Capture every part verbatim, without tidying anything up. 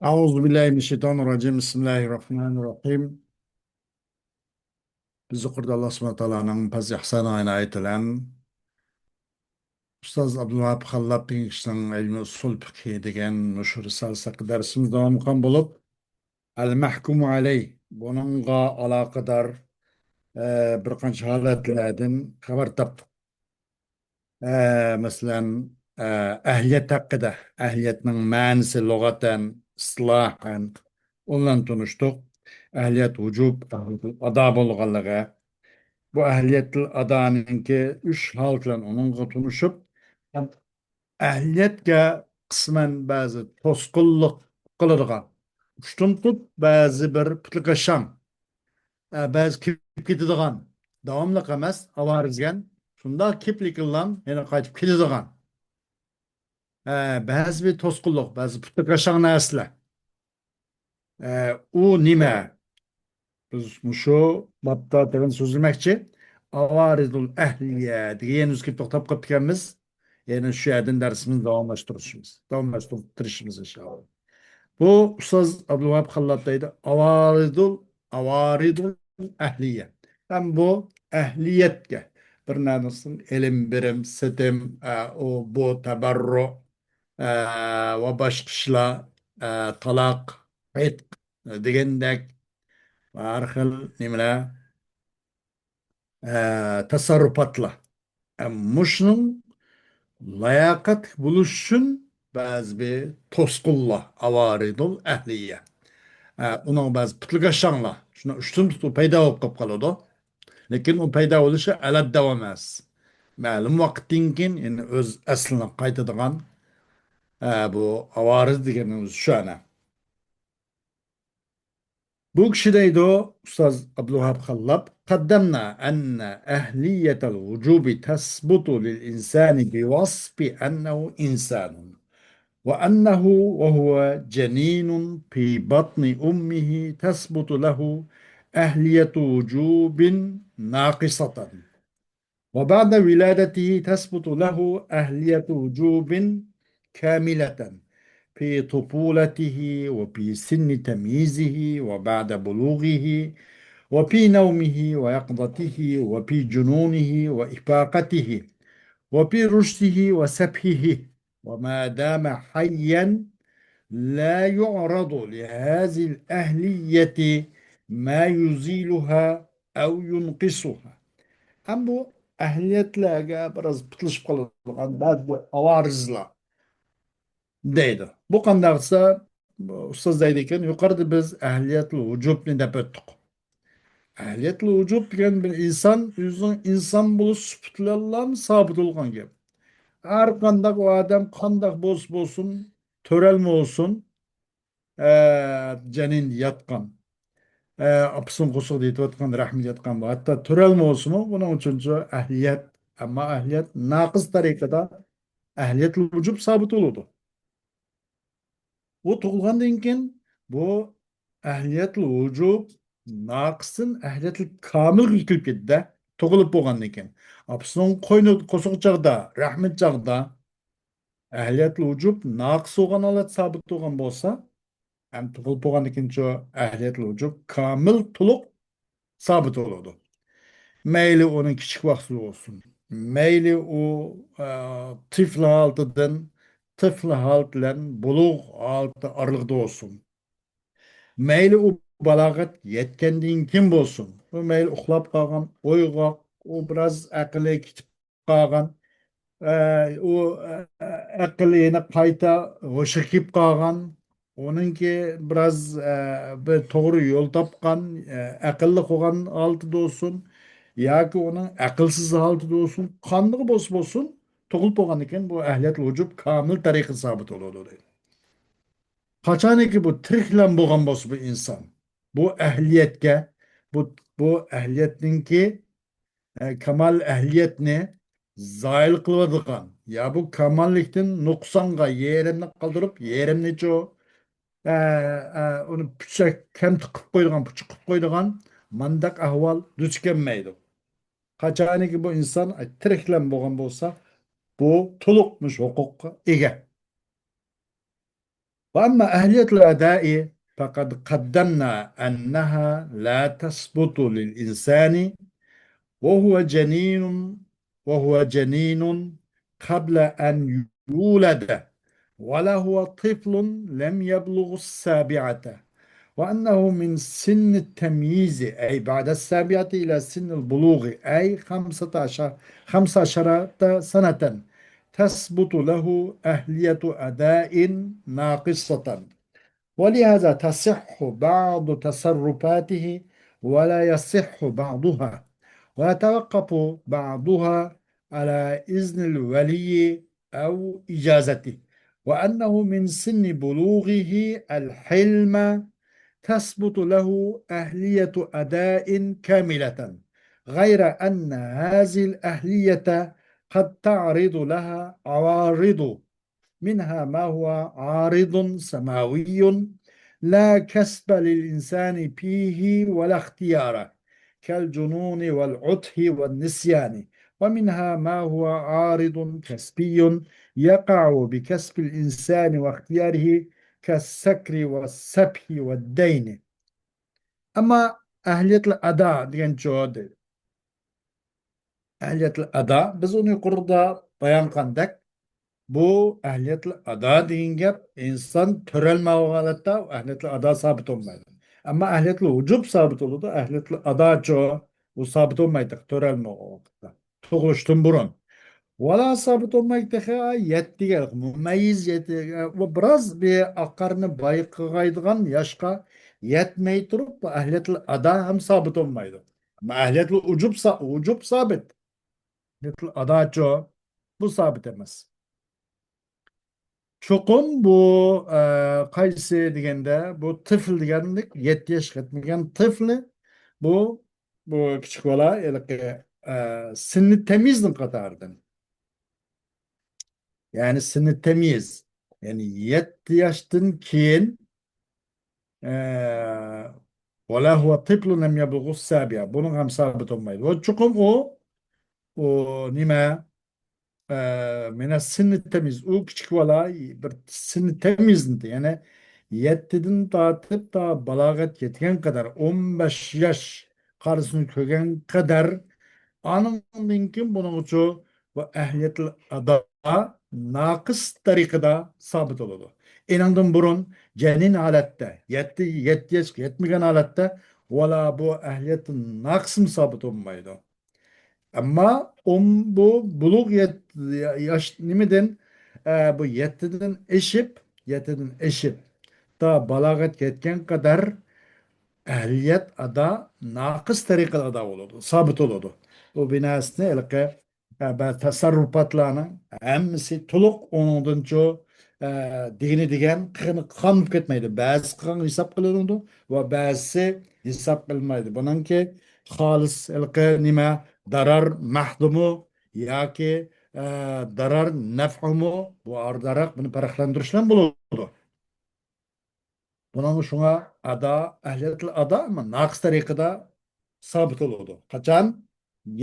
أعوذ بالله من الشيطان الرجيم. بسم الله الرحمن الرحيم. بىز يۇقىرىدا ئاللا سۇبھانەھۇ ۋە تائالانىڭ پەزلى ئىھسانى ئىنايىتى بىلەن ئۇستاز ئابدۇلۋاھاب خاللاپ دېگەن كىشىنىڭ ئىلمىي ئۇسۇل فىقھى دېگەن مۇشۇ رىسالىسى ھەققىدە دەرسىمىز داۋام قىلغان بولۇپ، ئەل مەھكۇمۇ ئەلەيھ، بۇنىڭغا ئالاقىدار، ئە، بىر قانچە ھالەتلەردىن خەۋەر تاپتۇق. ئە، مەسىلەن، ئە، ئەھلىيەت ھەققىدە، ئەھلىيەتنىڭ مەنىسى لۇغەتەن، ئىستىلاھەن، ئۇ بىلەن تونۇشتۇق. ئەھلىيەت ۋۇجۇب، ئەھلىيەتۇل ئادا بولغانلىقى. بۇ ئەھلىيەتۇل ئادانىڭكى ئۈچ ھالىتى بىلەن ئۇنىڭغا تونۇشۇپ، ئەھلىيەتكە قىسمەن بەزى توسقۇنلۇق قىلىدىغان، ئۇشتۇمتۇت بەزى بىر پۇتلىكاشاڭ، ئە، بەزى كېلىپ كېتىدىغان، داۋاملىق ئەمەس، ئاۋارە دېگەن، شۇنداق كېلىپلا يەنە قايتىپ كېتىدىغان، ئە، بەزى بىر توسقۇنلۇق، بەزى پۇتلىكاشاڭ نەرسىلەر. ئە، ئۇ نېمە؟ بىز مۇشۇ بابتا دېگەن سۆزلىمەكچى. ئاۋارىدۇل ئەھلىيە دېگەن يەنە بىز كېلىپ توختاپ قاپتىكەنمىز. يەنە شۇ يەردىن دەرسىمىزنى داۋاملاشتۇرۇشىمىز، داۋاملاشتۇرۇپ تىرىشىمىز ئىنشائاللا. بۇ ئۇستاز ئابدۇلۋاھاب خاللاپ دەيدۇ، ئاۋارىدۇل، ئاۋارىدۇل ئەھلىيە. ھەم بۇ ئەھلىيەتكە بىر نەرسىدىن ئېلىم بېرىم، سېتىم، ئە، ئۇ، بۇ، تەبەررۇ، ئە، ۋە باشقا ئىشلار، ئە، تالاق، ئېتىق دېگەندەك ھەر خىل نېمىلەر، ئە، تەسەررۇپاتلار. ئە، مۇشۇنىڭ لاياقەتلىك بولۇش ئۈچۈن بەزى بىر توسقۇنلار، ئاۋارىدۇل ئەھلىيە. ئە، ئۇنىڭ بەزى پۇتلىكاشاڭلار، شۇنىڭ ئۈچتىن تۇتۇپ پەيدا بولۇپ قېلىپ قالىدۇ. لېكىن ئۇ پەيدا بولۇشى ئەلەد داۋام ئەمەس. مەلۇم ۋاقىتتىن كېيىن يەنە ئۆز ئەسلىنى قايتىدىغان، ئە، بۇ ئاۋارىز دېگەننىڭ ئۆزى شۇ ئەنە. بۇ كىشى دەيدۇ، ئۇستاز ئابدۇلۋاھاب خاللاپ، قەددەمنا ئەننە ئەھلىيەتەل ۋۇجۇبى تەسبۇتۇ لىل ئىنسانى بىۋاسپى ئەننەھۇ ئىنسانۇن. وأنه وهو جنين في بطن أمه تثبت له أهلية وجوب ناقصة، وبعد ولادته تثبت له أهلية وجوب كاملة في طفولته وفي سن تمييزه وبعد بلوغه وفي نومه ويقظته وفي جنونه وإفاقته وفي رشده وسفهه، وما دام حيا لا يعرض لهذه الأهلية ما يزيلها أو ينقصها. ھەم بۇ ئەھلىيەتلەرگە بىراز پۇتلىشىپ قالىدىغان بەزى بىر ئاۋارىزلار دەيدۇ. بۇ قانداق دېسە، ئۇستاز دەيدىكەن، يۇقىرىدا بىز ئەھلىيەتۇل ۋۇجۇبنى دەپ ئۆتتۇق. ئەھلىيەتۇل ۋۇجۇب دېگەن بىر ئىنسان ئۆزىنىڭ ئىنسان بولۇش سۈپىتى بىلەنلا سابىت بولغان گەپ. ھەر قانداق ئۇ ئادەم قانداق بولسا بولسۇن، تۆرەلمە بولسۇن، ئە، جەنىن ياتقان، ئە، ئاپىسىنىڭ قورسىقىدا يېتىۋاتقان، رەھمىدە ياتقان، ھەتتا تۆرەلمە بولسىمۇ، بۇنىڭ ئۈچۈنچۇ ئەھلىيەت، ئەمما ئەھلىيەت ناقىس تەرىقىدە ئەھلىيەتۇل ۋۇجۇب سابىت بولىدۇ. ئۇ تۇغۇلغاندىن كېيىن بۇ ئەھلىيەتۇل ۋۇجۇب ناقىستىن ئەھلىيەتۇل كامىلغا كىرىپ كېتىدۇ، تۇغۇلۇپ بولغاندىن كېيىن. ئاپىسىنىڭ قوينى، قورسىقى چاغدا، رەھمى چاغدا ئەھلىيەتۇل ۋۇجۇب ناقىس بولغان ھالەت سابىت بولغان بولسا، ھەم تۇغۇلۇپ بولغاندىن كېيىنچۇ ئەھلىيەتۇل ۋۇجۇب كامىل، تولۇق سابىت بولىدۇ. مەيلى ئۇنىڭ كىچىك ۋاقتىدا بولسۇن، مەيلى ئۇ، ئە، تىفل ھالىتىدىن، تىفل ھالىتى بىلەن بۇلۇغ ھالىتى ئارىلىقىدا بولسۇن، مەيلى ئۇ بالاغەت يەتكەندىن كېيىن بولسۇن، ئۇ مەيلى ئۇخلاپ قالغان، ئويغاق، ئۇ بىراز ئەقلى كېتىپ قالغان، ئە، ئۇ، ئە، ئەقلى يەنە قايتا ھوشىغا كېلىپ قالغان، ئۇنىڭكى بىراز، ئە، بىر توغرا يول تاپقان، ئە، ئەقىللىق بولغان ھالىتىدە بولسۇن ياكى ئۇنىڭ ئەقىلسىز ھالىتىدە بولسۇن، قاندىقى بولسا بولسۇن، تۇغۇلۇپ بولغاندىن كېيىن بۇ ئەھلىيەتۇل ۋۇجۇب كامىل تەرىقىدە سابىت بولىدۇ دەيدۇ. قاچانكى بۇ تىرىكلەن بولغان بولسا بۇ ئىنسان، بۇ ئەھلىيەتكە، بۇ، بۇ ئەھلىيەتنىڭكى، ئە، كامال ئەھلىيەتنى زايىل قىلىۋاتىدىغان، يا بۇ كاماللىقتىن نۇقسانغا يېرىمنى قالدۇرۇپ، يېرىمنىچۇ، ئە، ئە، ئۇنى پۈچەك، كەمتۈك قىلىپ قويىدىغان، پۇچۇق قىلىپ قويىدىغان مانداق ئەھۋال دۇچ كەلمەيدۇ. قاچانكى بۇ ئىنسان، ئە، تىرىكلەن بولغان بولسا، بۇ تولۇق مۇشۇ ھوقۇققا ئىگە. وأما أهلية الأداء فقد قدمنا أنها لا تثبت للإنسان وهو جنين، وهو جنين قبل أن يولد، ولا هو طفل لم يبلغ السابعة، وأنه من سن التمييز، أي بعد السابعة إلى سن البلوغ، أي خمسة عشر، خمس عشرة سنة، تثبت له أهلية أداء ناقصة، ولهذا تصح بعض تصرفاته ولا يصح بعضها، ويتوقف بعضها على إذن الولي أو إجازته، وأنه من سن بلوغه الحلم تثبت له أهلية أداء كاملة، غير أن هذه الأهلية قد تعرض لها عوارض، منها ما هو عارض سماوي لا كسب للإنسان فيه ولا اختيار، كالجنون والعته والنسيان، ومنها ما هو عارض كسبي يقع بكسب الإنسان واختياره، كالسكر والسبح والدين. ئەمما ئەھلىيەتلىك ئادا دېگەنچۇ؟ ئەھلىيەتلىك ئادا، بىز ئۇنى يۇقىرىدا بايان قىلغاندەك، بۇ ئەھلىيەتلىك ئادا دېگەن گەپ ئىنسان تۆرەلمەي قالغان ھالەتتە ئەھلىيەتلىك ئادا سابىت بولمايدۇ. ئەمما ئەھلىيەتلىك ۋۇجۇب سابىت بولىدۇ، ئەھلىيەتلىك ئاداچۇ؟ ئۇ سابىت بولمايدۇ، تۆرەلمەي قالغان ۋاقىتتا. تۇغۇلۇشتىن بۇرۇن. ۋالا سابىت بولمايدۇ تېخى، يەتتىگە، مۇمەييىز يەتتىگە، ئۇ بىراز بىر ئاقارنى بايقىغايدىغان ياشقا يەتمەي تۇرۇپ، بۇ ئەھلىيەتلىك ئادا ھەم سابىت بولمايدۇ. ئەمما ئەھلىيەتلىك ۋۇجۇب سا-، ۋۇجۇب سابىت. ئەھلىيەتلىك ئاداچۇ؟ بۇ سابىت ئەمەس. چوقۇم بۇ، ئە، قايسى دېگەندە، بۇ تىفل دېگەنلىك يەتتە ياشقا يەتمىگەن تىفل، بۇ، بۇ كىچىك بالا، ھېلىقى، ئە، سىننى تەميىزنىڭ قاتارىدىن. يەنى سىننى تەميىز. يەنى يەتتە ياشتىن كېيىن، ئە، ولا هو طفل لم يبلغ السابعة. بۇنىڭ ھەم سابىت بولمايدۇ. ئۇ چوقۇم ئۇ، ئۇ نېمە؟ ئە، مىنە سىننى تەميىز. ئۇ كىچىك بالا بىر سىننى تەميىزنى، يەنى يەتتىدىن تارتىپ تا بالاغەت يەتكەن قەدەر، ئون بەش ياش قارىسىنى كۆرگەن قەدەر، ئانىڭدىن كېيىن بۇنىڭغىچۇ بۇ ئەھلىيەتلىك ئادا ناقىس تەرىقىدە سابىت بولىدۇ. ئېنىڭدىن بۇرۇن جەنىن ھالەتتە، يەتتە، يەتتە ياشقا يەتمىگەن ھالەتتە، ۋالا بۇ ئەھلىيەتتىن ناقىسمۇ سابىت بولمايدۇ. ئەمما ئون، بۇ بۇلۇغ يەت-، ياش نېمىدىن، ئە، بۇ يەتتىدىن ئېشىپ، يەتتىدىن ئېشىپ، تا بالاغەتكە يەتكەن قەدەر ئەھلىيەت ئادا ناقىس تەرىقىدە ئادا بولىدۇ، سابىت بولىدۇ. بۇ بىناسىنى ھېلىقى، ئە، بە-، تەسەررۇپاتلارنىڭ ھەممىسى تولۇق ئۇنىڭدىنچۇ، ئە، دېگىنى دېگەن، قىلغىنى قىلغان بولۇپ كەتمەيدۇ. بەزىسى قىلغان ھېساب قىلىنىدۇ ۋە بەزىسى ھېساب قىلىنمايدۇ. بۇنىڭكى خالىس ھېلىقى نېمە، دارار مەھدۇمۇ ياكى، ئە، دارار نەفئۇمۇ، بۇ ئارىداراق بۇنى پەرقلەندۈرۈشلەر بولىدۇ. بۇنىڭ شۇڭا ئادا، ئەھلىيەتلىك ئادا، ئەمما ناقىس تەرىقىدە سابىت بولىدۇ. قاچان؟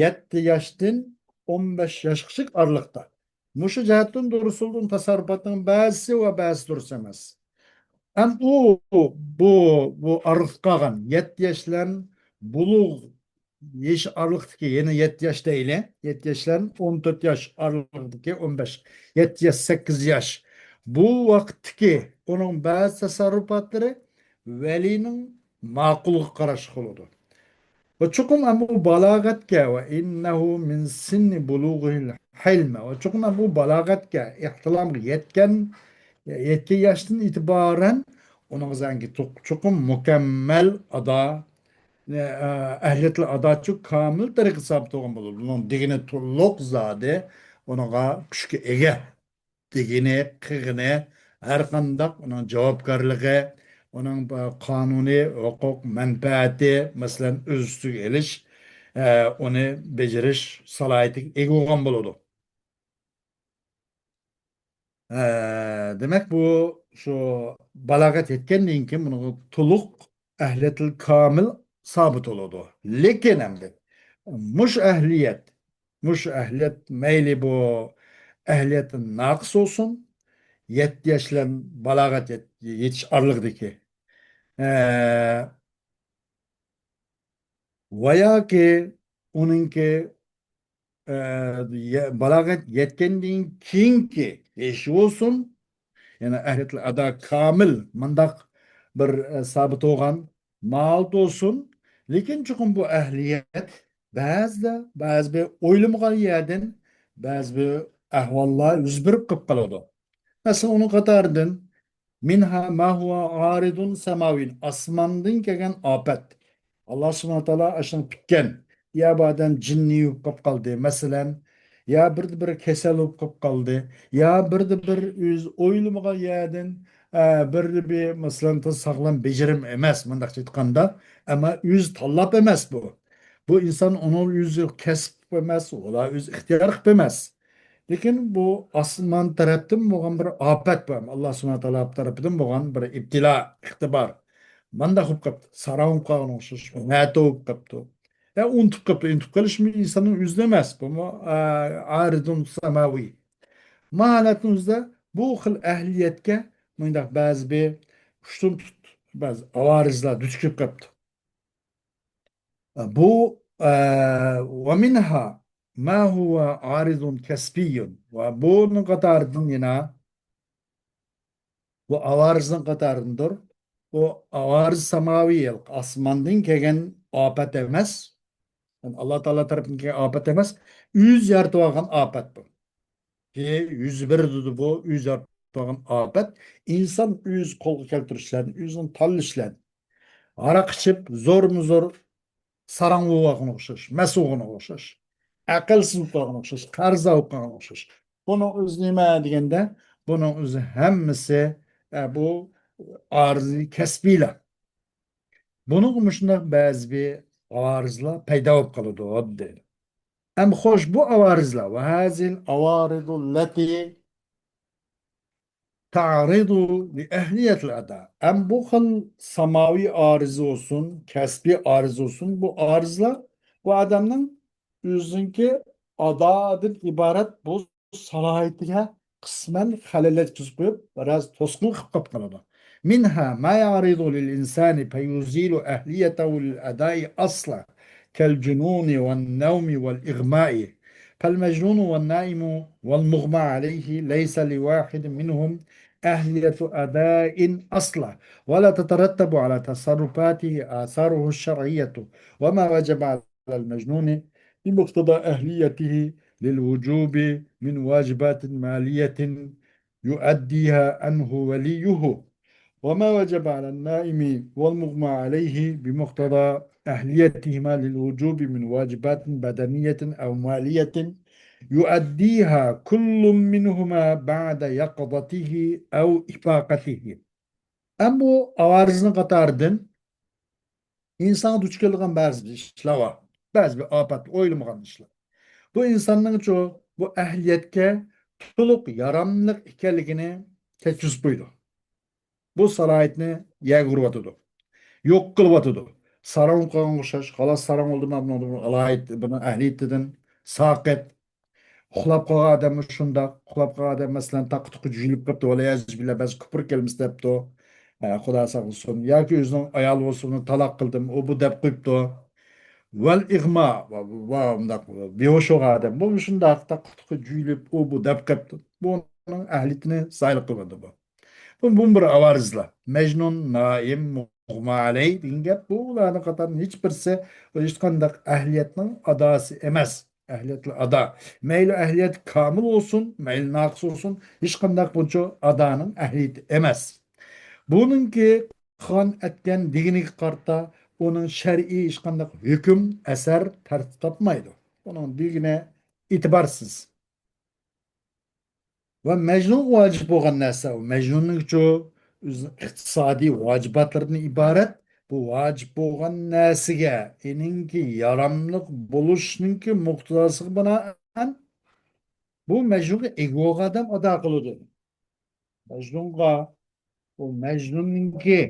يەتتە ياشتىن ئون بەش ياشقىچە ئارىلىقتا. مۇشۇ جەھەتتىن دۇرۇس بولىدۇ، تەسەررۇپاتنىڭ بەزىسى ۋە بەزىسى دۇرۇس ئەمەس. ئەم ئۇ، بۇ، بۇ ئارىلىقتا قالغان يەتتە ياش بىلەن بۇلۇغ يېشى ئارىلىقتىكى، يەنە يەتتە ياش دەيلى، يەتتە ياش بىلەن ئون تۆت ياش ئارىلىقىدىكى، ئون بەش، يەتتە ياش، سەككىز ياش. بۇ ۋاقىتتىكى ئۇنىڭ بەزى تەسەررۇپاتلىرى ۋەلىنىڭ ماقۇللۇقىغا قاراشلىق بولىدۇ. ۋە چوقۇم ئەمما ئۇ بالاغەتكە، ۋە ئىننەھۇ مىن سىننى بۇلۇغىھىل ھىلمە. ۋە چوقۇم ئەمما ئۇ بالاغەتكە، ئېھتىلامغا يەتكەن، يەتكەن ياشتىن ئېتىبارەن ئۇنىڭ زەنگى چوق-، چوقۇم مۇكەممەل ئادا، ئە، ئەھلىيەتلىك ئاداچۇ كامىل تەرىقىدە سابىت بولغان بولىدۇ. بۇنىڭ دېگىنى تولۇق زادى ئۇنىڭغا كۈچكە ئىگە. دېگىنى، قىلغىنى، ھەر قانداق ئۇنىڭ جاۋابكارلىقى، ئۇنىڭ قانۇنىي ھوقۇق مەنپەئەتى، مەسىلەن، ئۆز ئۈستىگە ئېلىش، ئە، ئۇنى بېجىرىش سالاھىيىتىگە ئىگە بولغان بولىدۇ. ئە، دېمەك، بۇ شۇ بالاغەت يەتكەندىن كېيىن بۇنىڭغا تولۇق ئەھلىيەتىل كامىل سابىت بولىدۇ. لېكىن ئەمدى مۇشۇ ئەھلىيەت، مۇشۇ ئەھلىيەت مەيلى بۇ ئەھلىيەتتىن ناقىس بولسۇن يەتتە ياش بىلەن بالاغەت يەت-، يېتىش ئارىلىقىدىكى، ئە، ۋە ياكى ئۇنىڭكى، ئە، يە-، بالاغەت يەتكەندىن كېيىنكى يېشى بولسۇن، يەنى ئەھلىيەتۇل ئادا كامىل مۇنداق بىر، ئە، سابىت بولغان ماھالەت بولسۇن، لېكىن چوقۇم بۇ ئەھلىيەت بەزىدە، بەزى بىر ئويلىمىغان يەردىن بەزى بىر ئەھۋاللار يۈز بېرىپ قېلىپ قالىدۇ. مەسىلەن، ئۇنىڭ قاتارىدىن مىنھا ما ھۇۋا ئارىدۇن سەماۋىي، ئاسماندىن كەلگەن ئاپەت. ئاللا سۇبھانە تائالا ئاشۇنى پۈتكەن. يا بۇ ئادەم جىننى يۇقۇپ قالدى، مەسىلەن، يا بىردە بىر كېسەل بولۇپ قېلىپ قالدى، يا بىردە بىر ئۆزى ئويلىمىغان يەردىن، ئە، بىردە بىر، مەسىلەن، ساغلام بېجىرىم ئەمەس، مۇنداقچە ئېيتقاندا، ئەمما ئۆزى تاللاپ ئەمەس بۇ. بۇ ئىنسان ئۇنى ئۆزى كەسىپ قىلىپ ئەمەس، ئۇلار ئۆزى ئىختىيار قىلىپ ئەمەس. لېكىن بۇ ئاسمان تەرەپتىن بولغان بىر ئاپەت بۇ. ئاللا سۇبھانە تائالا تەرىپىدىن بولغان بىر ئىپتىلا، ئىختىبار. مانداق بولۇپ قاپتۇ. ساراڭ بولۇپ قالغان ئوخشاش، نەتە بولۇپ قاپتۇ. يا ئۇنتۇپ قاپتۇ. ئۇنتۇپ قېلىشمۇ ئىنساننىڭ ئۆزىدە ئەمەس. بۇمۇ، ئە، ئارىدۇن سەماۋىي. ما ھالەتنىڭ ئۆزىدە بۇ خىل ئەھلىيەتكە مۇنداق بەزى بىر ئۇشتۇمتۇت، بەزى ئاۋارىزلار دۇچ كېلىپ قاپتۇ. بۇ، ئە، ۋە مىنھا ما ھۇۋا ئارىزۇن كەسپىيۇن. ۋە بۇنىڭ قاتارىدىن يەنە، بۇ ئاۋارىزنىڭ قاتارىدىندۇر. بۇ ئاۋارىز ساماۋىي، ئاسماندىن كەلگەن ئاپەت ئەمەس. يەنى ئاللا تائالا تەرىپىدىن كەلگەن ئاپەت ئەمەس. ئۆزى يارىتىۋالغان ئاپەت بۇ. يۈز بېرىدۇ بۇ، ئۆزى يارىتىۋالغان ئاپەت. ئىنسان ئۆز قولغا كەلتۈرۈشلەرنى، ئۆزىنىڭ تاللىشلارنى. ھاراق ئىچىپ، زورمۇ زور ساراڭ بولۇۋالغان ئوخشاش، مەست بولغان ئوخشاش، ئەقىلسىز بولۇپ قالغان ئوخشاش، قەرزدار بولۇپ قالغان ئوخشاش. بۇنىڭ ئۆزى نېمە دېگەندە، بۇنىڭ ئۆزى ھەممىسى، ئە، بۇ ئارىزى كەسپىيلەر. بۇنىڭغا مۇشۇنداق بەزى بىر ئارىزلار پەيدا بولۇپ قالىدۇ، دەيدۇ. ئەم خوش، بۇ ئاۋارىزلار، ۋە ھازىل ئاۋارىزۇللەتى تەئرىزۇ لىئەھلىيەتىل ئەدا. ئەم بۇ خىل ساماۋىي ئارىزى بولسۇن، كەسپىي ئارىزى بولسۇن، بۇ ئارىزلار بۇ ئادەمنىڭ ئۆزىنىڭكى ئادادىن ئىبارەت بۇ سالاھىيىتىگە قىسمەن خەلەل يەتكۈزۈپ قويۇپ، بىراز توسقۇنلۇق قىلىپ قېلىپ قالىدۇ. منها ما يعرض للإنسان فيزيل أهليته للأداء أصلا كالجنون والنوم والإغماء. فالمجنون والنائم والمغمى عليه ليس لواحد منهم أهلية أداء أصلا، ولا تترتب على تصرفاته آثاره الشرعية، وما وجب على المجنون بمقتضى أهليته للوجوب من واجبات مالية يؤديها عنه وليه، وما وجب على النائم والمغمى عليه بمقتضى أهليتهما للوجوب من واجبات بدنية أو مالية يؤديها كل منهما بعد يقظته أو إفاقته. ئەمما بۇ ئاۋارىزنىڭ قاتارىدىن ئىنسانغا دۇچ كېلىدىغان بەزى بىر ئىشلار بار. بەزى بىر ئاپەت، ئويلىمىغان ئىشلار. بۇ ئىنساننىڭچۇ بۇ ئەھلىيەتكە تولۇق ياراملىق ئىكەنلىكىنى كەچۈرۈپ قويىدۇ. بۇ سالاھىيىتىنى يەرگە ئۇرۇۋاتىدۇ. يوق قىلىۋاتىدۇ. ساراڭ قىلغان ئوخشاش، خالاس ساراڭ بولدى، مانا بۇنىڭ ئالاھىدە، بۇنىڭ ئەھلىيىتىدىن ساقىت. ئۇخلاپ قالغان ئادەممۇ شۇنداق. ئۇخلاپ قالغان ئادەم، مەسىلەن، تاققا تۇقى جۈيلۈپ قېپتۇ، ۋەلىيەزۇ بىللا بەزى كۇپۇر كەلمىسى دەپتۇ. ئە، خۇدا ساقلىسۇن. ياكى ئۆزىنىڭ ئايالى بولسا، ئۇنى تالاق قىلدىم، ئۇ بۇ دەپ قويۇپتۇ. ۋەل ئىغما، ۋە، ۋە، مۇنداق، بىھوش بولغان ئادەم. بۇ مۇشۇنداق تاققا تۇقى جۈيلۈپ، ئۇ بۇ دەپ قېپتۇ. بۇنىڭ ئەھلىيىتىنى زايىل قىلىۋاتىدۇ بۇ. بۇ، بۇ بىر ئاۋارىزلار. مەجنۇن، نائىم، مۇغما ئەلەي دېگەن گەپ، بۇلارنىڭ قاتارىدىن ھېچ بىرسى ھېچقانداق ئەھلىيەتنىڭ ئاداسى ئەمەس. ئەھلىيەتۇل ئادا. مەيلى ئەھلىيەت كامىل بولسۇن، مەيلى ناقىس بولسۇن، ھېچقانداق بۇنچە ئادانىڭ ئەھلىيىتى ئەمەس. بۇنىڭكى قىلغان ئەتكەن دېگىنىگە قارىتا ئۇنىڭ شەرئىي ھېچقانداق ھۆكۈم، ئەسەر، تەرتىپ تاپمايدۇ. ئۇنىڭ دېگىنى ئېتىبارسىز. ۋە مەجنۇنغا ۋاجىپ بولغان نەرسە، ئۇ مەجنۇننىڭچۇ ئۆزىنىڭ ئىقتىسادىي ۋاجىباتلىرىدىن ئىبارەت، بۇ ۋاجىپ بولغان نەرسىگە ئېنىڭكى ياراملىق بولۇشنىڭكى مۇقتىزاسىغا بىنائەن، بۇ مەجنۇنغا ئىگە بولغان ئادەم ئادا قىلىدۇ. مەجنۇنغا، بۇ مەجنۇننىڭكى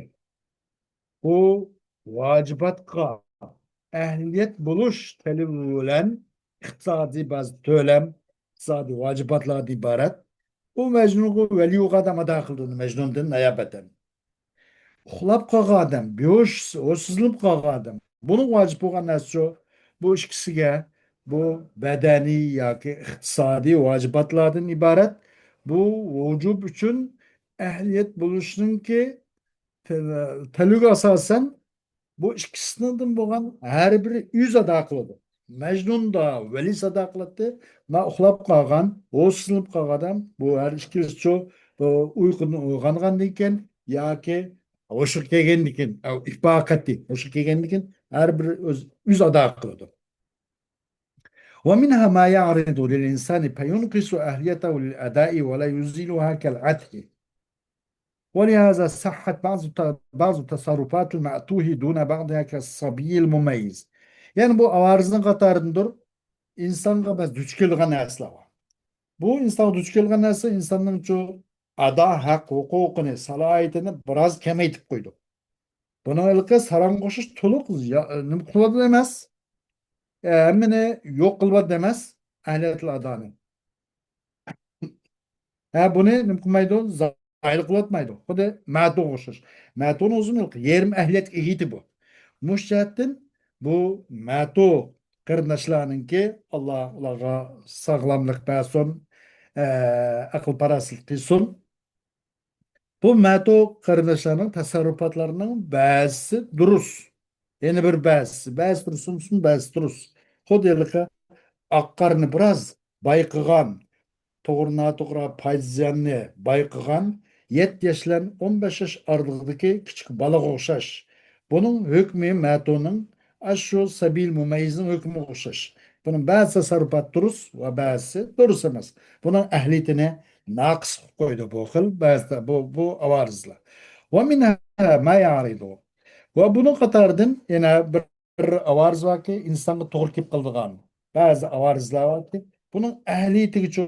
بۇ ۋاجىباتقا ئەھلىيەت بولۇش تەلىپى بىلەن ئىقتىسادىي بەزى تۆلەم، ئىقتىسادىي ۋاجىباتلاردىن ئىبارەت ئۇ مەجنۇنغا ۋەلىيۇغا ئادەم ئادا قىلىدۇ، مەجنۇندىن نايابەتەن. ئۇخلاپ قالغان ئادەم، بىھوش، ھوشسىزلىنىپ قالغان ئادەم. بۇنىڭ ۋاجىپ بولغان نەرسىچۇ؟ بۇ ئىككىسىگە، بۇ بەدەنىي ياكى ئىقتىسادىي ۋاجىباتلاردىن ئىبارەت. بۇ ۋۇجۇب ئۈچۈن ئەھلىيەت بولۇشنىڭكى تە-، تەلىپىگە ئاساسەن، بۇ ئىككىسىنىڭدىن بولغان ھەر بىرى ئۆزى ئادا قىلىدۇ. مەجنۇندا ۋەلىسى ئادا قىلاتتى. ما ئۇخلاپ قالغان، ھوشسىزلىنىپ قالغان ئادەم، بۇ ھەر ئىككىلىسىچۇ، بۇ ئۇيقۇدىن ئويغانغاندىن كېيىن ياكى ھوشىغا كەلگەندىن كېيىن، ئەۋ ئىپاقەتى، ھوشىغا كەلگەندىن كېيىن ھەر بىرى ئۆز، ئۆزى ئادا قىلىدۇ. ومنها ما يعرض للإنسان فينقص أهليته للأداء ولا يزيلها كالعته. ولهذا صحت بعض ت-، بعض تصرفات المأتوه دون بعضها كالصبي المميز. يەنى بۇ ئاۋارىزنىڭ قاتارىدىندۇر، ئىنسانغا بەزى دۇچ كېلىدىغان نەرسىلەر بار. بۇ ئىنسانغا دۇچ كەلگەن نەرسە ئىنساننىڭچۇ ئادا ھەق ھوقۇقىنى، سالاھىيىتىنى بىراز كېمەيتىپ قويىدۇ. بۇنىڭ ھېلىقى ساراڭغا ئوخشاش تولۇق يا-، نېمە قىلىۋاتىدۇ ئەمەس. ئە، ھەممىنى يوق قىلىۋاتىدۇ ئەمەس، ئەھلىيەتلىك ئادانى. ھە، بۇنى نېمە قىلمايدۇ؟ زايىل قىلىۋاتمايدۇ. خۇددى مەتۇغا ئوخشاش. مەتۇنىڭ ئۆزىمۇ يېرىم ئەھلىيەتكە ئىگە ئىدى بۇ. مۇشۇ جەھەتتىن بۇ مەتۇ قېرىنداشلارنىڭكى، ئاللا ئۇلارغا ساغلاملىق بەرسۇن، ئە، ئەقىل پاراسەت قىلسۇن. بۇ مەتۇ قېرىنداشلارنىڭ تەسەررۇپاتلىرىنىڭ بەزىسى دۇرۇس. يەنە بىر بەزىسى، بەزىسى دۇرۇس بولمىسۇن، بەزىسى دۇرۇس. خۇددى ھېلىقى ئاق قارنى بىراز بايقىغان، توغرا ناتوغرا، پايدا زىياننى بايقىغان يەتتە ياش بىلەن ئون بەش ياش ئارىلىقىدىكى كىچىك بالىغا ئوخشاش. بۇنىڭ ھۆكمى مەتۇنىڭ ئاشۇ سەبىل مۇمەييىزنىڭ ھۆكمىگە ئوخشاش. بۇنىڭ بەزى تەسەررۇپات دۇرۇس ۋە بەزىسى دۇرۇس ئەمەس. بۇنىڭ ئەھلىيىتىنى ناقىس قىلىپ قويىدۇ بۇ خىل بەزى، بۇ، بۇ ئاۋارىزلار. ومنها ما يعرض. ۋە بۇنىڭ قاتارىدىن يەنە بىر، بىر ئاۋارىز باركى، ئىنسانغا توغرا كېلىپ قالىدىغان بەزى ئاۋارىزلار باركى، بۇنىڭ ئەھلىيىتىگىچۇ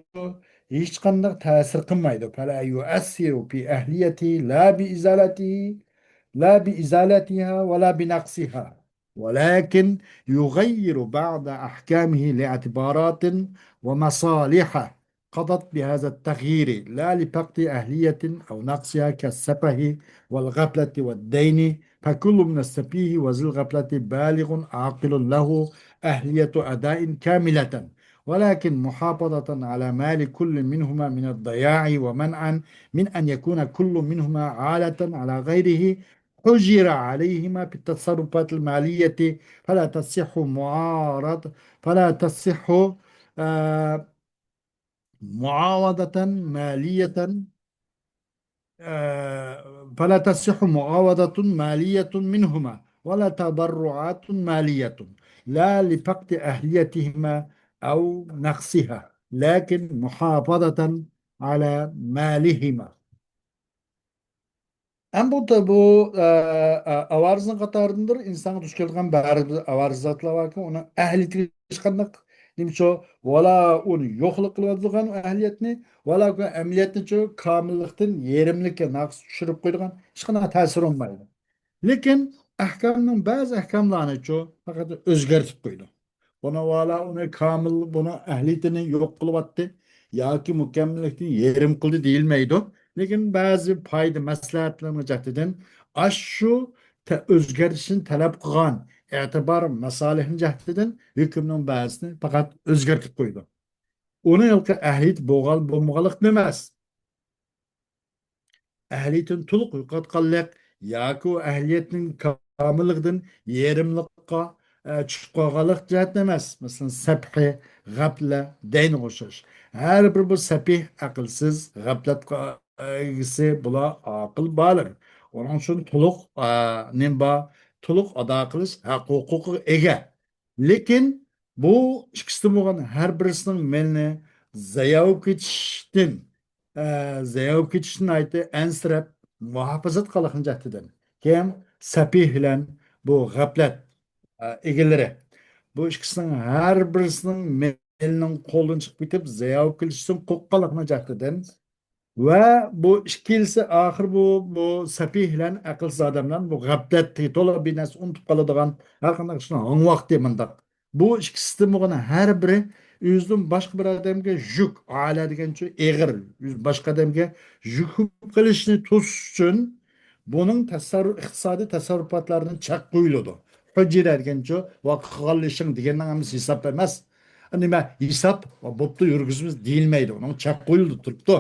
ھېچقانداق تەسىر قىلمايدۇ. فلا يؤثر في أهليته لا بإزالته، لا بإزالتها ولا بنقصها، ولكن يغير بعض أحكامه لاعتبارات ومصالح قضت بهذا التغيير، لا لفقد أهلية أو نقصها كالسفه والغفلة والدين، فكل من السفيه وذي الغفلة بالغ عاقل له أهلية أداء كاملة، ولكن محافظة على مال كل منهما من الضياع ومنعا من أن يكون كل منهما عالة على غيره، حجر عليهما في التصرفات المالية، فلا تصح معارض، فلا تصح، آه، معاوضة مالية، آه، فلا تصح معاوضة مالية منهما ولا تبرعات مالية، لا لفقد أهليتهما أو نقصها، لكن محافظة على مالهما. ئەمما بۇ، بۇ، ئە، ئە، ئاۋارىزنىڭ قاتارىدىندۇر، ئىنسانغا دۇچ كېلىدىغان بەزى ئاۋارىز زاتلار باركى، ئۇنىڭ ئەھلىيىتىگە ھېچقانداق نېمىچۇ، ۋالا ئۇنى يوقلۇق قىلىۋاتىدىغان ئەھلىيەتنى، ۋالا ئەمەلىيەتنىچۇ كامىللىقتىن يېرىملىككە ناقىس چۈشۈرۈپ قويىدىغان ھېچقانداق تەسىرى بولمايدۇ. لېكىن ئەھكامنىڭ بەزى ئەھكاملارنىچۇ پەقەت ئۆزگەرتىپ قويىدۇ. بۇنى ۋالا ئۇنى كامىل، بۇنىڭ ئەھلىيىتىنى يوق قىلىۋەتتى ياكى مۇكەممەللىكتىن يېرىم قىلدى دېيىلمەيدۇ. لېكىن بەزى پايدا مەسلىھەتلەرنىڭ جەھىتىدىن، ئاشۇ تە-، ئۆزگەرتىشنى تەلەپ قىلغان ئېتىبار مەسالىھنىڭ جەھىتىدىن ھۆكۈمنىڭ بەزىسىنى پەقەت ئۆزگەرتىپ قويىدۇ. ئۇنىڭ ھېلىقى ئەھلىيىتى بولغان، بولمىغانلىقتىن ئەمەس. ئەھلىيىتىنى تولۇق يوقاتقانلىق ياكى ئۇ ئەھلىيەتنىڭ كامىللىقىدىن يېرىملىققا، ئە، چۈشۈپ قالغانلىق جەھەتتىن ئەمەس. مەسىلەن، سەپھى، غەپلە، دەينىغا ئوخشاش. ھەر بىر بۇ سەپىھ، ئەقىلسىز، غەپلەت ئىگىسى بۇلار ئاقىل بالىغ. ئۇنىڭ ئۈچۈن تولۇق، ئە، نېمە بار؟ تولۇق ئادا قىلىش ھەق ھوقۇقىغا ئىگە. لېكىن بۇ ئىككىسىدىن بولغان ھەر بىرسىنىڭ مېلىنى زاياۋ كېتىشتىن، ئە، زاياۋ كېتىشتىن ناھايىتى ئەنسىرەپ، مۇھاپىزەت قىلىشنىڭ جەھىتىدىن. كىم؟ سەپىھ بىلەن بۇ غەپلەت، ئە، ئىگىلىرى. بۇ ئىككىسىنىڭ ھەر بىرسىنىڭ مېلىنىڭ قولدىن چىقىپ كېتىپ، زاياۋ كېتىشتىن قورققانلىقنىڭ جەھىتىدىن ۋە بۇ ئىككىلىسى ئاخىر بۇ، بۇ سەپىھ بىلەن ئەقىلسىز ئادەم بىلەن بۇ غەپلەتتىكى تولا بىر نەرسە ئۇنتۇپ قالىدىغان، ھەر قانداق ئىشنى ھاڭۋاقتى مۇنداق. بۇ ئىككىسىدىن بولغان ھەر بىرى ئۆزىدىن باشقا بىر ئادەمگە يۈك، ئالە دېگەنچۇ ئېغىر، ئۆز-، باشقا ئادەمگە يۈك بولۇپ قېلىشنى توسۇش ئۈچۈن بۇنىڭ تەسەررۇ-، ئىقتىسادىي تەسەررۇپاتلاردىن چەك قويۇلىدۇ. ھۇجرە دېگەنچۇ، ۋە قىلغان ئىشىڭ دېگەننىڭ ھەممىسى ھېساب ئەمەس. نېمە ھېساب؟ بوپتۇ، يۈرگۈزىمىز دېيىلمەيدۇ. ئۇنىڭ چەك قويۇلدى، تۇرۇپتۇ.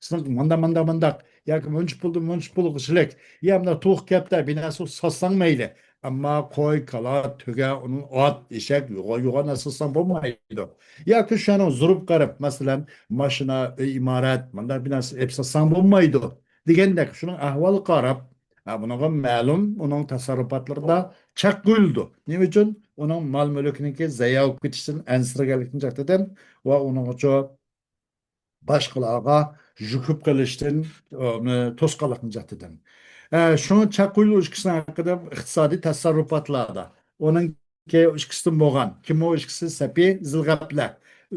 سېنىڭ مانداق، مانداق، مانداق. ياكى مۇنچە پۇلدىن مۇنچە پۇلغىچىلىك. يا مۇنداق توخۇ كەپتە، بىر نەرسە ساتساڭ مەيلى. ئەمما قوي، كالا، تۆگە، ئۇنىڭ ئات، ئېشەك، يوغان، يوغان نەرسە ساتساڭ بولمايدۇ. ياكى شۇنىڭ زۇرۇپ قاراپ، مەسىلەن، ماشىنا، ئۆي، ئىمارەت، مانداق بىر نەرسە ئېلىپ ساتساڭ بولمايدۇ. دېگەندەك، شۇنىڭ ئەھۋالىغا قاراپ، ھە، بۇنىڭغا مەلۇم، ئۇنىڭ تەسەررۇپاتلىرىدا چەك قويۇلىدۇ. نېمە ئۈچۈن؟ ئۇنىڭ مال-مۈلكىنىڭكى زايە بولۇپ كېتىشتىن ئەنسىرىگەنلىكىنى جەھەتتىن ۋە ئۇنىڭغىچۇ باشقىلارغا يۈك بولۇپ قېلىشتىن، ئۇنى توسقانلىقنى جەھەتتىن. ئە، شۇڭا چەك قويۇلۇش ئىككىسىنىڭ ھەققىدە ئىقتىسادىي تەسەررۇپاتلاردا. ئۇنىڭكى ئىككىسىدىن بولغان. كىم ئۇ ئىككىسى؟ سەپىھ، زىلغەپلە.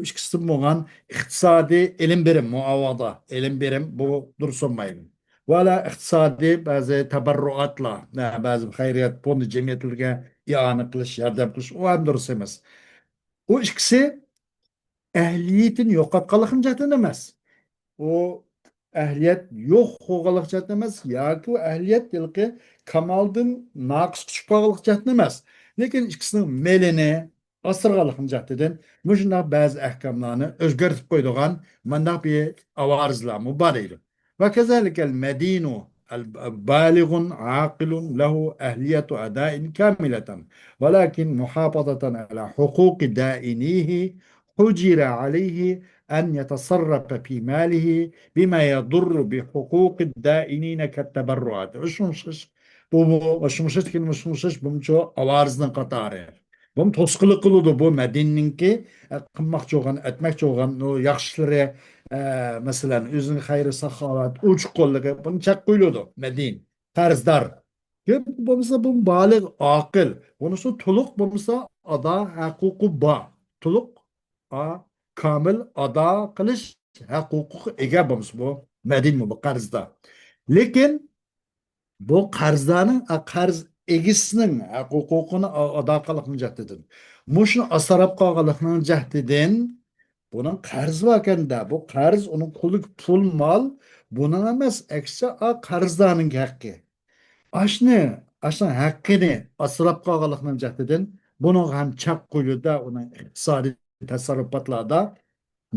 ئىككىسىدىن بولغان ئىقتىسادىي ئېلىم بېرىم، مۇئاۋادا، ئېلىم بېرىم، بۇ دۇرۇس بولمايدۇ. ۋەلا ئىقتىسادىي بەزى تەبەررۇئاتلار، بەزى خەيرىيەت فوندى جەمئىيەتلىرىگە ئىئانە قىلىش، ياردەم قىلىش، ئۇ ھەم دۇرۇس ئەمەس. ئۇ ئىككىسى ئەھلىيىتىنى يوقاتقانلىقىنىڭ جەھەتتىن ئەمەس. ئۇ ئەھلىيەت يوق بولغانلىق جەھەتتىن ئەمەس، ياكى ئۇ ئەھلىيەت ھېلىقى كامالدىن ناقىسقا چۈشۈپ قالغانلىق جەھەتتىن ئەمەس. لېكىن ئىككىسىنىڭ مېلىنى ئاسرىغانلىقنىڭ جەھەتتىن مۇشۇنداق بەزى ئەھكاملارنى ئۆزگەرتىپ قويىدىغان مۇنداق بىر ئاۋارىزلارمۇ بار ئىدى. وكذلك المدين بالغ عاقل له أهلية أداء كاملة، ولكن محافظة على حقوق دائنيه حجر عليه أن يتصرف في ماله بما يضر بحقوق الدائنين كالتبرعات. ئوشۇمشىش، بۇ، بۇ، ئوشۇمشىش دېگەن ئوشۇمشىش، بۇمچۇ ئاۋارىزنىڭ قاتارى. بۇمۇ توسقۇنلۇق قىلىدۇ، بۇ مەدىنىنىڭكى، ئە، قىلماقچى بولغان، ئەتمەكچى بولغان ئۇ ياخشى ئىشلىرى، ئە، مەسىلەن، ئۆزىنىڭ خەيرى ساخاۋەت، ئوچۇق قوللۇقى، بۇنى چەك قويۇلىدۇ، مەدىن، قەرزدار. كىم بولمىسا، بۇ بالىغ، ئاقىل، بۇنىسى تولۇق بولمىسا، ئادا ھەقۇقى بار. تولۇق، ئا، كامىل ئادا قىلىش ھەقۇقىغا ئىگە بولمىسا، بۇ مەدىن، بۇ قەرزدار. لېكىن بۇ قەرزدارنىڭ، ئا، قەرز ئىگىسىنىڭ ھەق ھوقۇقىنى ئا-، ئادا قىلغانلىقىنىڭ جەھىتىدىن، مۇشۇنى ئاسراپ قالغانلىقىنىڭ جەھىتىدىن، بۇنىڭ قەرزى باركەن-دە، بۇ قەرز ئۇنىڭ قولىدىكى پۇل مال، بۇنىڭ ئەمەس، ئەكسىچە، ئا، قەرزدارنىڭ ھەققى. ئاشنى، ئاشنىڭ ھەققىنى ئاسراپ قالغانلىقىنىڭ جەھىتىدىن، بۇنىڭغا ھەم چەك قويۇلدى، ئۇنىڭ ئىقتىسادىي تەسەررۇپاتلاردا.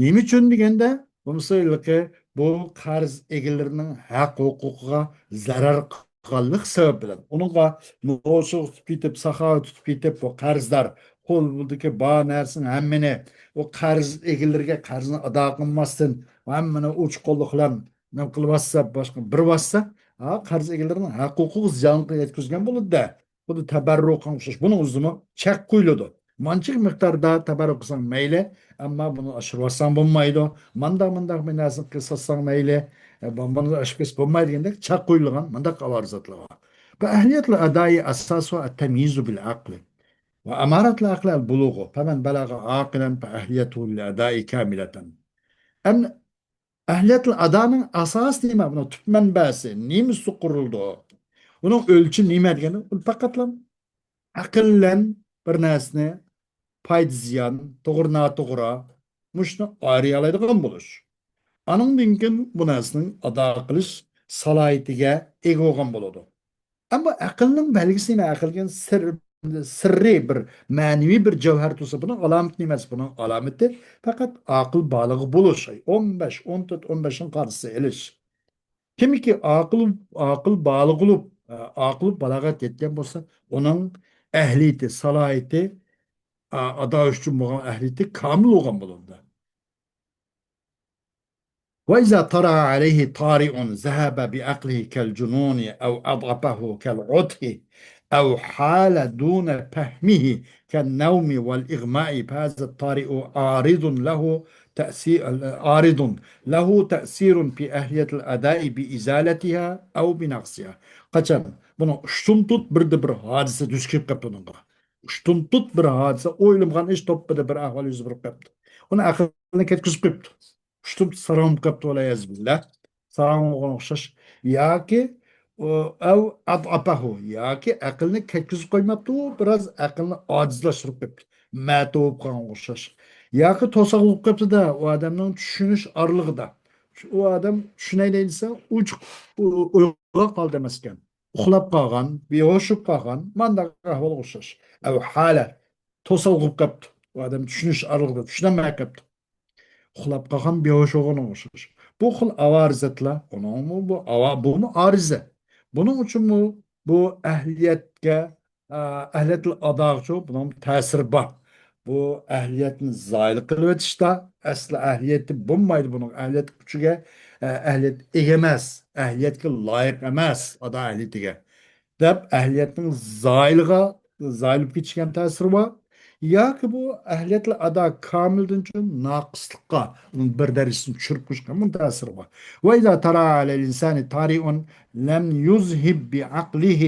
نېمە ئۈچۈن دېگەندە، بولمىسا ھېلىقى بۇ قەرز ئىگىلىرىنىڭ ھەق ھوقۇقىغا زەرەر قىلغانلىق سەۋەب بىلەن، ئۇنىڭغا موزىغا تۇتۇپ كېتىپ، ساخاۋەت تۇتۇپ كېتىپ، بۇ قەرزدار قولىدىكى بار نەرسىنىڭ ھەممىنى ئۇ قەرز ئىگىلىرىگە قەرزنى ئادا قىلماستىن، ھەممىنى ئوچۇق قوللۇق بىلەن نېمە قىلىۋاتسا، باشقا بېرىۋاتسا، ھا، قەرز ئىگىلىرىنىڭ ھەق ھوقۇقىغا زىيان يەتكۈزگەن بولىدۇ-دە. خۇددى تەبەررۇققا ئوخشاش. بۇنىڭ ئۆزىمۇ چەك قويۇلىدۇ. مانچىلىك مىقداردا تەبەررۇق قىلساڭ مەيلى، ئەمما بۇنى ئاشۇرۇۋاتساڭ بولمايدۇ. مانداق، مانداق بىر نەرسىنى قىلساتساڭ مەيلى، ئە، بۇ-، بۇنى ئاشۇرۇپ كەتسە بولمايدۇ دېگەندەك چەك قويۇلغان مانداق ئاۋارىزاتلار بار. فأهلية الأداء أساسها التمييز بالعقل. وأمارة العقل البلوغ. فمن بلغ عاقلا فأهليته للأداء كاملة. ئەمدى ئەھلىيەتۇل ئادانىڭ ئاساسى نېمە؟ بۇنىڭ تۈپ مەنبەسى، نېمە ئۈستىدە قۇرۇلىدۇ؟ ئۇنىڭ ئۆلچىمى نېمە دېگەندە، ئۇ پەقەتلا ئەقىل بىلەن بىر نەرسىنى، پايدا زىيان، توغرا ناتوغرا، مۇشۇنى ئايرىيالايدىغان بولۇش. ئانىڭدىن كېيىن بۇ نەرسىنىڭ ئادا قىلىش سالاھىيىتىگە ئىگە بولغان بولىدۇ. ئەمما ئەقىلنىڭ بەلگىسى نېمە؟ ئەقىل دېگەن سىر، سىررىي بىر، مەنىۋى بىر جەۋھەر تۇرسا، بۇنىڭ ئالامىتى نېمە ئەمەس؟ بۇنىڭ ئالامىتى پەقەت ئاقىل بالىغ بولۇش. ئون بەش، ئون تۆت، ئون بەشنىڭ قارىسى ئېلىش. كىمكى ئاقىل، ئاقىل بالىغ بولۇپ، ئاقىل بالاغەت يەتكەن بولسا، ئۇنىڭ ئەھلىيىتى، سالاھىيىتى، ئادا ئۈچۈن بولغان ئەھلىيىتى كامىل بولغان بولىدۇ. وإذا طرأ عليه طارئ ذهب بعقله كالجنون أو أضعفه كالعته أو حال دون فهمه كالنوم والإغماء فهذا الطارئ عارض له تأثير، عارض له تأثير في أهلية الأداء بإزالتها أو بنقصها. قاچان بۇنىڭ ئۇشتۇمتۇت بىردە بىر ھادىسە دۇچ كېلىپ قاپتۇ ئۇنىڭغا. ئۇشتۇمتۇت بىر ھادىسە، ئويلىمىغان ئىش، توپپىدە بىر ئەھۋال يۈز بېرىپ قاپتۇ. ئۇنى ئەقلىنى كەتكۈزۈپ قويۇپتۇ. ئۇشتۇمتۇت ساراڭ بولۇپ قاپتۇ، ۋەلىيەزۇبىللا. ساراڭ بولغان ئوخشاش. ياكى، ئۇ، أو أضعفه، ياكى ئەقلىنى كەتكۈزۈپ قويماپتۇ، بىراز ئەقلىنى ئاجىزلاشتۇرۇپ قويۇپتۇ. مەتۇ بولۇپ قالغان ئوخشاش. ياكى توساق بولۇپ قېپتۇ-دە، ئۇ ئادەمنىڭ چۈشىنىش ئارىلىقىدا. ئۇ ئادەم چۈشىنەيلى دېسە، ئۇچۇق، ئۇ-، ئويغاق ھالدا ئەمەسكەن. ئۇخلاپ قالغان، بىھوش بولۇپ قالغان، مانداق ئەھۋالغا ئوخشاش. ئەۋ ھالە، توساق بولۇپ قېپتۇ. ئۇ ئادەم چۈشىنىش ئارىلىقىدا، چۈشىنەلمەي قېپتۇ. ئۇخلاپ قالغان، بىھوش بولغانغا ئوخشاش. بۇ خىل ئاۋارىزەتلەر، ئۇنىڭمۇ بۇ ئاۋا-، بۇمۇ ئارىزە. بۇنىڭ ئۈچۈنمۇ بۇ ئەھلىيەتكە، ئە، ئەھلىيەتلىك ئاداغىچۇ بۇنىڭ تەسىرى بار. بۇ ئەھلىيەتنى زايىل قىلىۋېتىشتا، ئەسلى ئەھلىيەتى بولمايدۇ بۇنىڭ. ئەھلىيەت كۈچىگە، ئە، ئەھلىيەت ئىگە ئەمەس، ئەھلىيەتكە لايىق ئەمەس، ئادا ئەھلىيىتىگە دەپ ئەھلىيەتنىڭ زايىلىغا، زايىل بولۇپ كېتىشكەن تەسىرى بار. ياكى بۇ ئەھلىيەتلىك ئادا كامىلدىن چوڭ ناقىسلىققا، ئۇنىڭ بىر دەرىجىسىنى چۈشۈرۈپ قويۇشقا بۇنىڭ تەسىرى بار. وإذا طرأ على الإنسان طارئ لم يذهب بعقله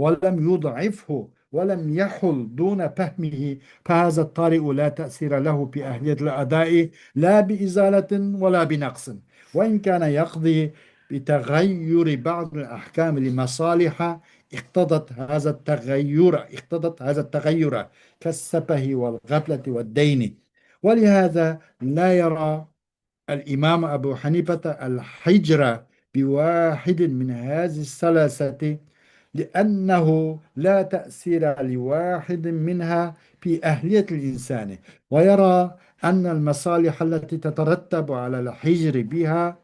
ولم يضعفه ولم يحل دون فهمه فهذا الطارئ لا تأثير له في أهلية الأداء لا بإزالة ولا بنقص، وإن كان يقضي بتغير بعض الأحكام لمصالح اقتضت هذا التغير، اقتضت هذا التغير كالسفه والغفلة والدين. ولهذا لا يرى الإمام أبو حنيفة الحجر بواحد من هذه الثلاثة لأنه لا تأثير لواحد منها في أهلية الإنسان، ويرى أن المصالح التي تترتب على الحجر بها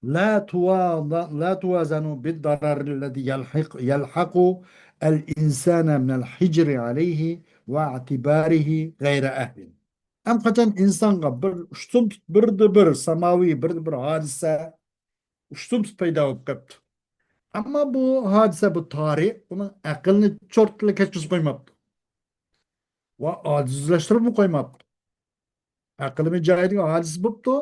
لا توازن، لا توازن بالضرر الذي يلحق، يلحق الإنسان من الحجر عليه واعتباره غير أهل. ئەم قاچان ئىنسانغا بىر ئۇشتۇمتۇت، بىردە بىر ساماۋى، بىردە بىر ھادىسە ئۇشتۇمتۇت پەيدا بولۇپ قاپتۇ. ئەمما بۇ ھادىسە، بۇ تارىخ ئۇنىڭ ئەقلىنى چورتلا كەتكۈزۈپ قويماپتۇ ۋە ئاجىزلاشتۇرۇپمۇ قويماپتۇ. ئەقلىمۇ جايىدىكى ھادىسە بوپتۇ،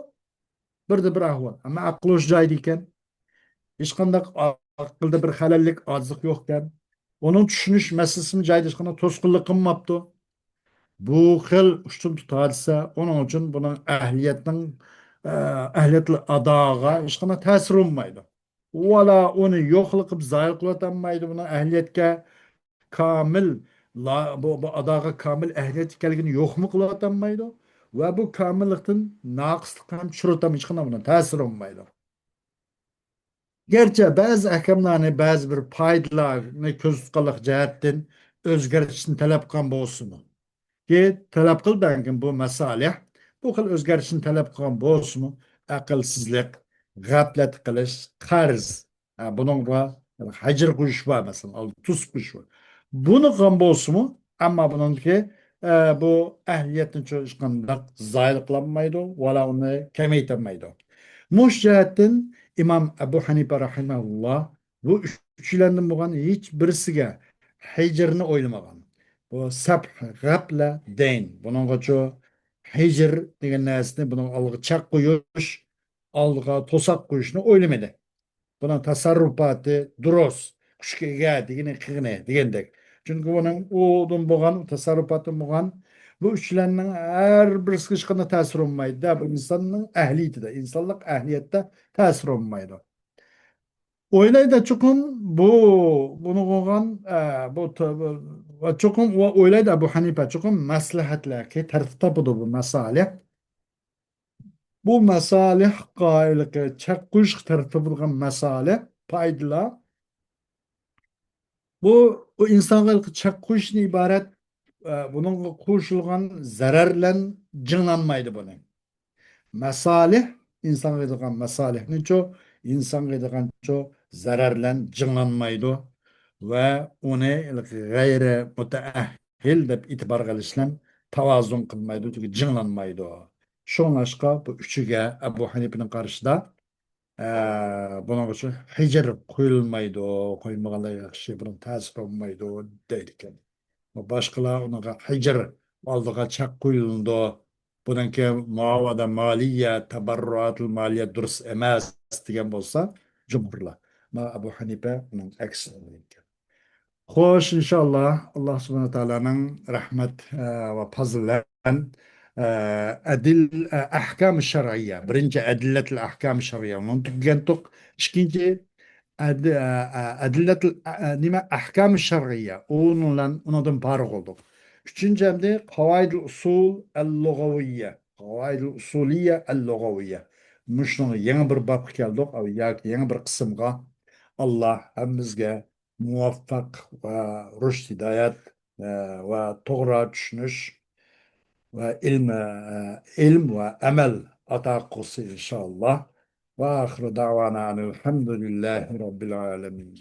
بىردە بىر ئەھۋال. ئەمما ئەقلى ھوش جايىدا ئىكەن. ھېچقانداق ئەقىلدە بىر خەلەللىك، ئاجىزلىق يوقكەن. ئۇنىڭ چۈشىنىش مەسىلىسىمۇ جايىدا، ھېچقانداق توسقۇنلۇق قىلماپتۇ. بۇ خىل ئۇشتۇمتۇت ھادىسە، ئۇنىڭ ئۈچۈن بۇنىڭ ئەھلىيەتنىڭ، ئە، ئەھلىيەتلىك ئاداغا ھېچقانداق تەسىرى بولمايدۇ. ۋالا ئۇنى يوقلىقىپ زايىل قىلىۋاتالمايدۇ، بۇنىڭ ئەھلىيەتكە كامىل، لا-، بۇ، بۇ ئاداغا كامىل ئەھلىيەت ئىكەنلىكىنى يوقمۇ قىلىۋاتالمايدۇ ۋە بۇ كامىللىقتىن ناقىسلىق ھەم چۈشۈرۈۋاتالمايدۇ، ھېچقانداق بۇنىڭ تەسىرى بولمايدۇ. گەرچە بەزى ئەھكاملارنى، بەزى بىر پايدىلارنى كۆزدە تۇتقانلىق جەھەتتىن ئۆزگەرتىشنى تەلەپ قىلغان بولسىمۇ، كى تەلەپ قىلىدىكەن بۇ مەسالىھ، بۇ خىل ئۆزگەرتىشنى تەلەپ قىلغان بولسىمۇ، ئەقىلسىزلىق، غەپلەت قىلىش، قەرز، ھە، بۇنىڭغا ھەجىر قويۇش بار، مەسىلەن، ئالدى توسۇپ قويۇش بار. بۇنى قىلغان بولسىمۇ، ئەمما بۇنىڭدىكى، ئە، بۇ ئەھلىيەتنى چو-، ھېچقانداق زايىل قىلالمايدۇ، ۋالا ئۇنى كېمەيتەلمەيدۇ. مۇشۇ جەھەتتىن ئىمام ئەبۇ ھەنىپە رەھىمەھۇللا بۇ ئۈچىلەندىن بولغان ھېچ بىرسىگە ھىجرنى ئويلىمىغان. بۇ سەپھ، غەپلە، دەين. بۇنىڭغىچۇ ھىجر دېگەن نەرسىنى، بۇنىڭ ئالدىغا چەك قويۇش، ئالدىغا توساق قويۇشنى ئويلىمىدى. بۇنىڭ تەسەررۇپاتى دۇرۇس، كۈچكە ئىگە دېگىنى قىلغىنى دېگەندەك. چۈنكى ئۇنىڭ ئۇدىن بولغان، تەسەررۇپاتتىن بولغان بۇ ئۈچلەننىڭ ھەر بىرسىگە ھېچقانداق تەسىرى بولمايدۇ. بۇ ئىنساننىڭ ئەھلىيىتىدە، ئىنسانلىق ئەھلىيەتتە تەسىرى بولمايدۇ. ئويلايدۇ چوقۇم بۇ، بۇنى قىلغان، ئە، بۇ ت-، بۇ، ۋە چوقۇم ئۇ ئويلايدۇ ئەبۇ ھەنىپە، چوقۇم مەسلىھەتلەرگە تەرتىپ تاپىدۇ بۇ مەسالىھ. بۇ مەسالىھ قائىلىقى چەك قويۇشقا تەرتىپ تاپىدىغان مەسالىھ، پايدىلار. بۇ، بۇ ئىنسانغا چەك قويۇشتىن ئىبارەت، ئە، بۇنىڭغا قوشۇلغان زەرەرلەن جىڭلانمايدۇ بۇنى. مەسالىھ، ئىنسانغا يېتىدىغان مەسالىھنىچۇ، ئىنسانغا يېتىدىغانچۇ زەرەرلەن جىڭلانمايدۇ ۋە ئۇنى غەيرىي مۇتەئەھھىل دەپ ئېتىبارغا ئېلىشلەن تاۋازۇن قىلمايدۇ، چۈنكى جىڭلانمايدۇ. شۇڭلاشقا بۇ ئۈچىگە ئەبۇ ھەنىپىنىڭ قارىشىدا، ئە، بۇنىڭ ئۈچۈن ھىجر قويۇلمايدۇ، قويمىغانلا ياخشى، بۇنىڭ تەسىرى بولمايدۇ دەيدىكەن. باشقىلار ئۇنىڭغا ھىجر ئالدىغا چەك قويۇلىدۇ. بۇنىڭكى مۇئاۋەدە مالىيە، تەبەررۇئاتۇل مالىيە دۇرۇس ئەمەس دېگەن بولسا جۇمھۇرلار. مانا ئەبۇ ھەنىپە ئۇنىڭ ئەكسىنى قىلغان. خوش، ئىنشائاللا، ئاللا سۇبھانە تائالانىڭ رەھمەت، ئە، ۋە پازىلى بىلەن، ئە، ئەدىل، ئە، ئەھكام شەرئىيە. بىرىنچى، ئەدىللەتىل ئەھكام شەرئىيە. ئۇنى تۈگىگەنتۇق. ئىككىنچى، ئەد-، ئە، ئە، ئەدىللەتىل، ئە، ئە، نېمە، ئەھكام شەرئىيە. ئۇنىڭ بىلەن، ئۇنىڭدىن پارىغ بولدۇق. ئۈچىنچى ئەمدى قاۋائىدۇل ئۇسۇل ئەل لۇغەۋىيە، قاۋائىدۇل ئۇسۇلىيە ئەل لۇغەۋىيە. مۇشۇنىڭ يېڭى بىر بابقا كەلدۇق، ئەو ياكى يېڭى بىر قىسىمغا. ئاللا ھەممىمىزگە مۇۋەپپەق ۋە رۇشد ھىدايەت، ئە، ۋە توغرا چۈشىنىش ۋە ئىلم، ئە، ئىلم ۋە ئەمەل ئاتا قىلسۇن ئىنشائاللا. ۋە ئاخىرۇ دەۋانا ئەنىل ھەمدۇلىللاھى رەببىل ئالەمىن.